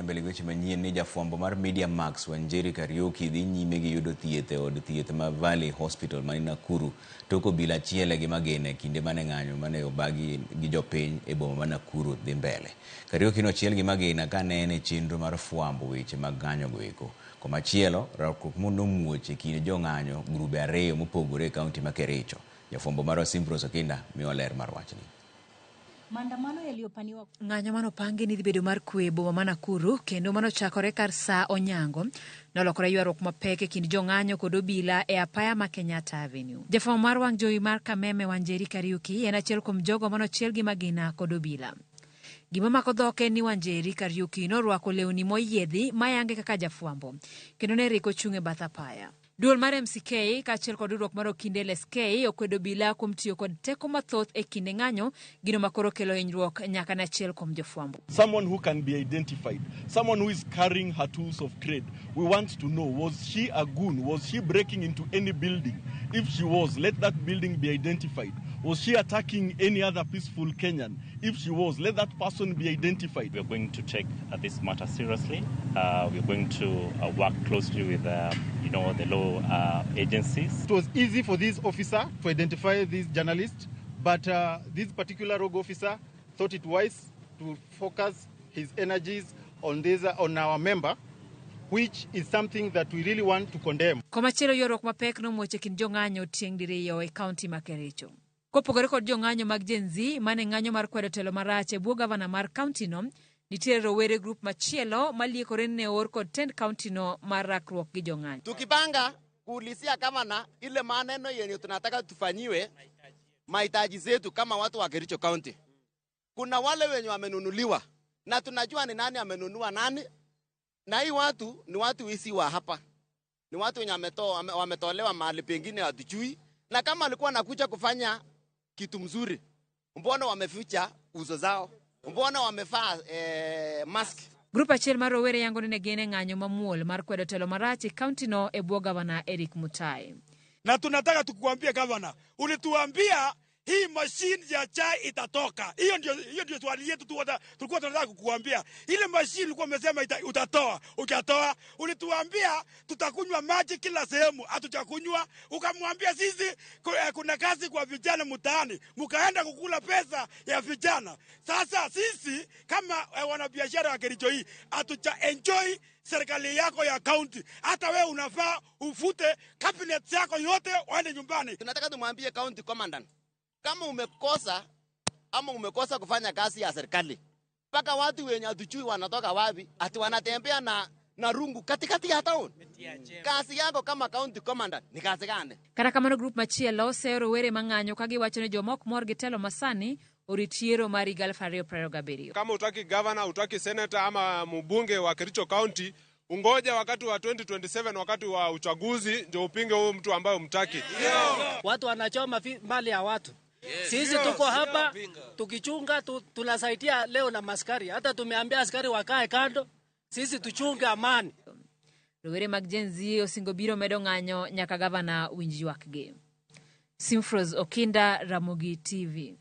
Mbele gi weche manyien ni jafwambo mar Media Max Wanjeri Kariuki dhi nyime gi yudo thieth e od thieth ma Valley Hospital mani Nakuru tok obila achiel gi magina e kinde mane ng'anyo mane obagi gi jopiny e boma ma Nakuru dhi mbele. Kariuki nochiel gi magina ka ne en e chenro mar fwambo weche mag ng'anyo go eko. Komachielo, rakruok nomuoch e kind jong'anyo grube ariyo mopogore e kaunti ma Kericho. Jafwambo marwa Simprose Okinda miyowa ler mar wachni. Maandamano yaliyopaniwa Ng'anyo mane opangi ni dhi bedo mar kwe e boma ma Nakuru kendo mane ochakore kar saa onyango nolokore ywaruok mapek e kind jong'anyo kod obila e apaya ma Kenyatta Avenue. Jafwambo mar wang' jowi mar Kameme Wanjeri Kariuki en achiel kuom jogo mane ochiel gi magina kod obila. Gima mako dhok en ni Wanjeri Kariuki norwako lewni moyiedhi mayange kaka jafwambo kendo ne rik ochung' e bath apaya. Duol mar MCK kaachiel kod riwruok mar Okinde LSK okwedo obila kuom tiyo kod teko mathoth e kinde ng'anyo, gino ma koro kelo hinyruok nyaka ne achiel kuom jofwambo. Someone who can be identified, someone who is carrying her tools of trade. We want to know, was she a goon? Was she breaking into any building? If she was, let that building be identified. Was she attacking any other peaceful Kenyan? If she was, let that person be identified. We are going to take this matter seriously. We are going to work closely with the law agencies. It was easy for this officer to identify this journalist, but this particular rogue officer thought it wise to focus his energies on our member, which is something that we really want to condemn. Komachielo ywaruok mapek nomuoch e kind jong'anyo tieng' diriyo e kaunti ma Kericho. Kopogore kod jong'anyo mag Gen Z mane ng'anyo mar kwedo telo marach e bwo gavana mar kaunti no, nitiere rowere grup machielo maliekore ni ne oor kod tend kaunti no mar rakruok gi jong'anyo. Tukipanga kuulizia gavana ile maneno yenye tunataka tufanyiwe, mahitaji zetu kama watu wa Kericho County. Kuna wale wenye wamenunuliwa na tunajua ni nani amenunua nani, na hii watu ni watu wisi wa hapa, ni watu wenye wametolewa mahali pengine hatujui, na kama walikuwa wanakuja kufanya kitu mzuri, mbona wameficha uso zao? Mbona wamevaa mask? Grup achiel mar rowere yango ni ne gin e ng'anyo mamuol mar kwedo telo marach e kaunti no e bwo gavana Eric Mutai. Na tunataka tukuambie gavana, ulituambia hii machine ya chai itatoka. Hiyo ndio swali yetu tu tulikuwa tunataka kukuambia. Ile machine ulikuwa umesema utatoa, ukatoa. Ulituambia tutakunywa maji kila sehemu, hatujakunywa. Ukamwambia sisi kuna kazi kwa vijana mtaani, mkaenda kukula pesa ya vijana. Sasa sisi kama wanabiashara wa Kericho hii hatuja enjoy serikali yako ya county. Hata wewe unafaa ufute cabinet yako yote waende nyumbani. Tunataka tumwambie county commandant, kama umekosa ama umekosa kufanya kazi ya serikali, mpaka watu wenye hatujui wanatoka wapi, ati wanatembea na rungu katikati ya town. Kazi yako kama county commandant ni kazi gani? Kata kamano grup machielo seyo rowere mang'anyo ka giwacho ni joma ok mor gi telo masani orit yiero mar higa 2027. Kama utaki governor, utaki senator ama mbunge wa Kericho County, ungoja wakati wa 2027 wakati wa uchaguzi ndio upinge huyo mtu ambaye umtaki. Watu wanachoma mali ya watu. Sisi tuko hapa tukichunga tunasaidia leo na maskari. Hata tumeambia askari wakae kando, sisi tuchunge amani. Rowere mag Gen Z osingo biro medo ng'anyo nyaka gavana winj ywakgi. Simfros Okinda, Ramogi TV.